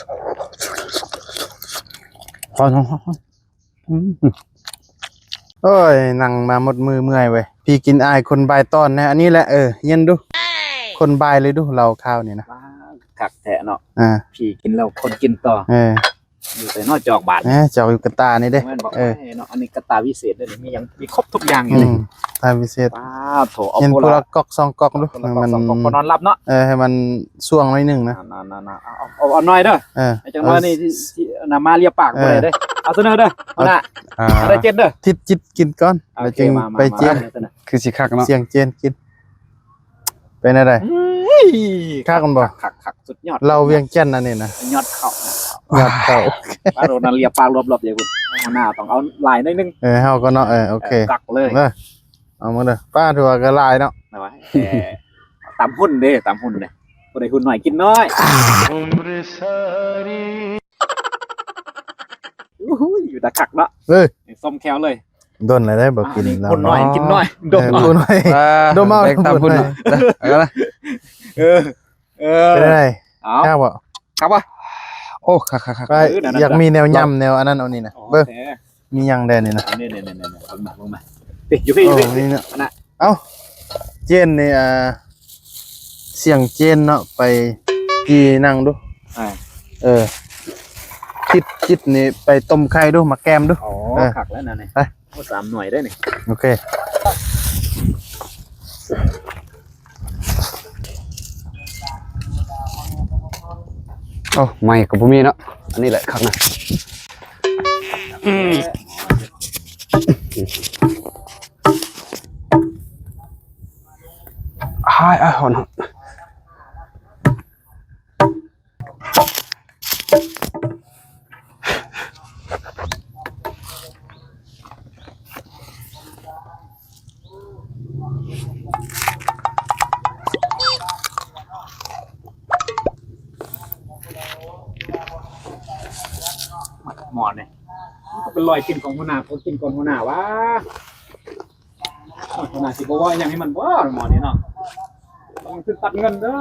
ອືມ ໂອ້ຍ ນັ່ງມາໝົດມື້ເມື່ອຍເວີຍ. ຜີກິນອາຍຄົນບາຍຕອນແນ່ ອັນນີ້ແຫຼະ. ເອີ ເຢັນດູ ຄົນບາຍເລີຍດູ ເຫຼົ້າຂາວນີ້ນະ. ວ້າ ຄັກແທ້ເນາະ. ອ່າ ຜີກິນແລ້ວຄົນກິນຕໍ່. ເອີ ຢູ່ໃສເນາະ ຈອກບາດ. ເອີ ຈອກຢູ່ກະຕ່ານີ້ເດ້. ແມ່ນບໍ່? ເອີ ເນາະ ອັນນີ້ກະຕ່າວິເສດເດ້ ມີຫຍັງ ມີຄົບທຸກຢ່າງຢູ່ນີ້. ອືມ ກະຕ່າວິເສດ. ວ້າໂຖ ເອົາ ເຫັນ ຄົນລະ ຄົນລະກອກສອງກອກດູ ໃຫ້ມັນ ໃຫ້ມັນ ຄົນລະນອນຫຼັບເນາະ. ເອີ ໃຫ້ມັນຊ່ວງໜ້ອຍໜຶ່ງນະ. ເອົາ ເອົາ ເອົາໜ້ອຍເດີ. ເອີ ໃຫ້ຈັກໜ້ອຍນີ້ ຊິ ຊິນຳມາລຽບປາກບໍ່ໄດ້ເດ້. ເອົາຊະເນີເດີ ຫົວໜ້າ. ອ່າ ໄດ້ເຈັດເດີ ທິດຈິດກິນກ່ອນ ໂອເຄ ແລ້ວຈຶ່ງໄປເຈນ. ຄືຊິຄັກເນາະ ສຽງເຈນກິນ. ເປັນແນວໃດ? ເອີຍ ຄັກມັນບໍ່? ຄັກໆໆ ສຸດຍອດ ເຫຼົ້າວຽງຈັນອັນນີ້ນະ ຍອດເຂົ້າ ຍອດເຂົ້າ. ປາໂດນນັ້ນລຽບປາກລວບໆຢູ່ພຸ້ນ ຫົວໜ້າຕ້ອງເອົາຫຼາຍໜ້ອຍໜຶ່ງ. ເອີ ເຮົາກໍເນາະ. ເອີ ໂອເຄ ເອີ ຄັກເລີຍ. ເອີ ເອົາມາເດີ ປ້າ ຖືວ່າກໍຫຼາຍເນາະ. ແຕ່ວ່າ ເອີ ຕຳຫຸ້ນເດ້ ຕຳຫຸ້ນເດ້ ຜູ້ໃດຫຸ້ນໜ້ອຍກິນໜ້ອຍ. ໂອ້ຍ ຢູ່ຕາຄັກເນາະ. ເອີ ສົ້ມແຂ້ວເລີຍ. ດົນແລ້ວເດ້ບໍ່ກິນ ຫຸ້ນໜ້ອຍກິນໜ້ອຍ ດົມເອົາ ຫຸ້ນໜ້ອຍ ດົມເອົາ ແບ່ງຕຳຫຸ້ນໜ້ອຍ. ເອີ ເອີ ເປັນໄງ? ເອົາ ຄັກບໍ່? ຄັກບໍ່? ໂອ້ ຄັກໆໆ. ຢາກມີແນວຫຍ້ຳແນວອັນນັ້ນເອົານີ້ນະ. ເບິ່ງ ມີຫຍັງແດ່ນີ້ນະ? ນີ້ໆໆ ເບິ່ງມາ ເບິ່ງມາ. ນີ້ຢູ່ພີ້ ຢູ່ພີ້ ນີ້ນະ. ເອົ້າ ເຈນນີ້ ອ່າ ສຽງເຈນເນາະ ໄປຈີ່ນັ່ງດູ. ອ່າ ເອີ ຈິດ ຈິດນີ້ໄປຕົ້ມໄຂ່ດູ ມາແກມດູ. ອໍ ເອີ ຄັກແລ້ວນະນີ້. ໄປ ໂອ້ ສາມໜ່ວຍເດ້ນີ້. ໂອເຄ ໂອ້ ໄມ້ກໍບໍ່ມີເນາະ ອັນນີ້ແຫຼະຄັກນະ. ອ້າຍ ອ້າຍ ຮ້ອນ ຮ້ອນ. ໝໍນີ້ ມັນກໍເປັນລອຍກິນຂອງຫົວໜ້າ ເຂົາກິນກ່ອນຫົວໜ້າຫວາ. ໂອ້ຍ ຫົວໜ້າຊິບໍ່ເວົ້າຫຍັງໃຫ້ມັນບໍ່ ໝໍນີ້ເນາະ. ລະວັງຖືກຕັດເງິນເດີ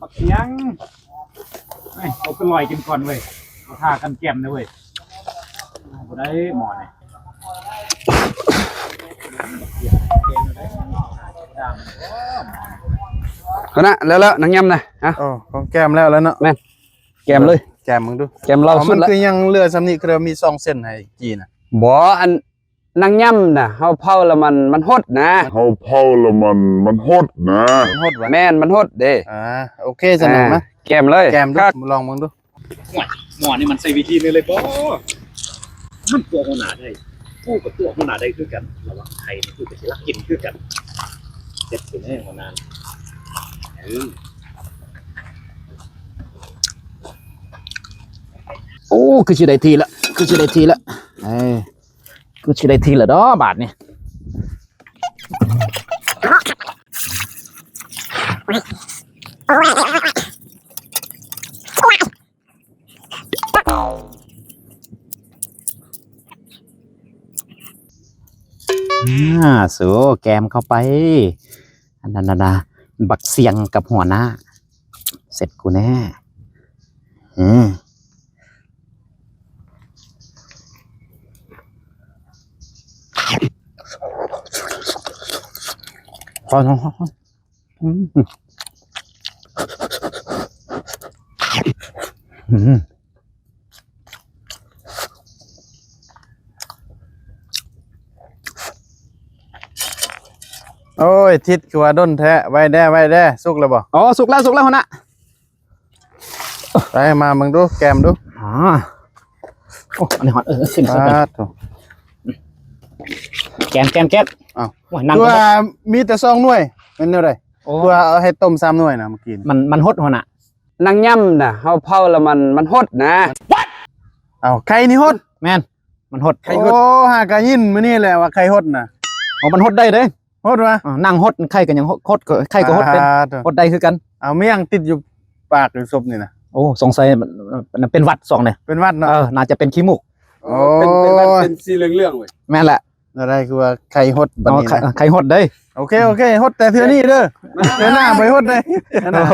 ບັກສຽງ. ເອີຍ ເອົາໄປລອຍກິນກ່ອນເວີຍ ບໍ່ຖ້າກັນແກມເດີເວີຍ. ບໍ່ໄດ້ໝໍນີ້. ຫັ້ນນະ ແລ້ວໆ ນັ່ງຫຍ້ຳນະ. ຮະ ອໍ ຂອງແກມແລ້ວແລ້ວເນາະ. ແມ່ນ ແກມເລີຍ ແກມເບິ່ງດູ ແກມເຫຼົ້າ. ເອົ້າ ສຸດລະ ມັນຄືຍັງເຫຼືອສ່ຳນີ້ ຄືມີສອງເສັ້ນໃຫ້ຈີ່ນະ. ບໍ່ ອັນ ນັ່ງຫຍ້ຳນະ ເຮົາເຜົາລະມັນ ມັນຫົດນະ ເຮົາເຜົາລະມັນ ມັນຫົດນະ ມັນຫົດຫວາ? ແມ່ນ ມັນຫົດເດ້. ອ່າ ໂອເຄ ຊັ້ນນະ ມາ ແກມເລີຍ ແກມດູ ລອງເບິ່ງດູ. ໂອ້ຍ ໝໍນີ້ມັນໃຊ້ວິທີນີ້ເລີຍບໍ່? ມັນຕົວະຫົວໜ້າໄດ້ ກູກໍຕົວະຫົວໜ້າໄດ້ຄືກັນ. ລະວັງໄຂ່ນີ້ ກູກໍຊິລັກກິນຄືກັນ. ເຈັບຢູ່ແນ່ຫົວໜ້າ. ເອີ ໂອ້ ຄືຊິໄດ້ທີ່ລະ ຄືຊິໄດ້ທີ່ລະ. ເອີ ຄືຊິໄດ້ທີ່ລະເນາະບາດນີ້. ອ່າ ໂສ ແກມເຂົ້າໄປ. ອັນນັ້ນນະ ບັກສຽງກັບຫົວໜ້າ ເສັດກູແນ່. ອືມ ອືມ ອືມ. ໂອ້ຍ ທິດ ຄືວ່າດົນແທ້. ໄວແດ່ ໄວແດ່. ສຸກແລ້ວບໍ່? ອໍ ສຸກແລ້ວ ສຸກແລ້ວ ຫົວໜ້າ. ໄປ ມາເບິ່ງດູ ແກມດູ. ອາ ໂອ້ ອັນນີ້ຮອດ ເອີ ຂຶ້ນ ປາດໂທ້ ແກມ ແກມ ແກມ. ອ້າວ ໂອ້ຍ ນັ່ງ ຄືວ່າມີແຕ່ສອງໜ່ວຍ ແມ່ນແນວໃດ? ໂອ້ ຄືວ່າເອົາໃຫ້ຕົ້ມສາມໜ່ວຍນະ ເມື່ອກີ້ ມັນ ມັນຫົດ ຫົວໜ້າ. ນັ່ງຫຍ້ຳນະ ເຮົາເຜົາລະມັນ ມັນຫົດນະ. ເອົ້າ ໄຂ່ນີ້ຫົດ? ແມ່ນ ມັນຫົດ ໄຂ່ຫົດ. ໂອ້ ຫາກະຍິນມື້ນີ້ແຫຼະວ່າໄຂ່ຫົດນະ. ອໍ ມັນຫົດໄດ້ເດ້. ຫົດຫວາ? ເອີ ນັ່ງຫົດ ໄຂ່ກໍຍັງຫົດ ໄຂ່ກໍຫົດເປັນ ປາດໂທ້ ຫົດໄດ້ຄືກັນ. ເອົາ ມີຫຍັງຕິດຢູ່ປາກຢູ່ສົບນີ້ນະ? ໂອ້ ສົງໄສ ເປັນຫວັດຊ່ວງນີ້ ເປັນຫວັດເນາະ. ເອີ ໜ້າຈະເປັນຂີ້ມູກ. ໂອ້ ເປັນ ເປັນຫວັດ ເປັນສີເຫຼືອງໆເວີຍ. ແມ່ນແຫຼະ. ແນວໃດຄືວ່າໄຂ່ຫົດບັດນີ້ນະ? ອໍ ໄຂ່ຫົດເດ້. ໂອເຄ ໂອເຄ ຫົດແຕ່ເທື່ອນີ້ເດີ ເທື່ອໜ້າບໍ່ໃຫ້ຫົດເດ້. ໂອ້ໂຫ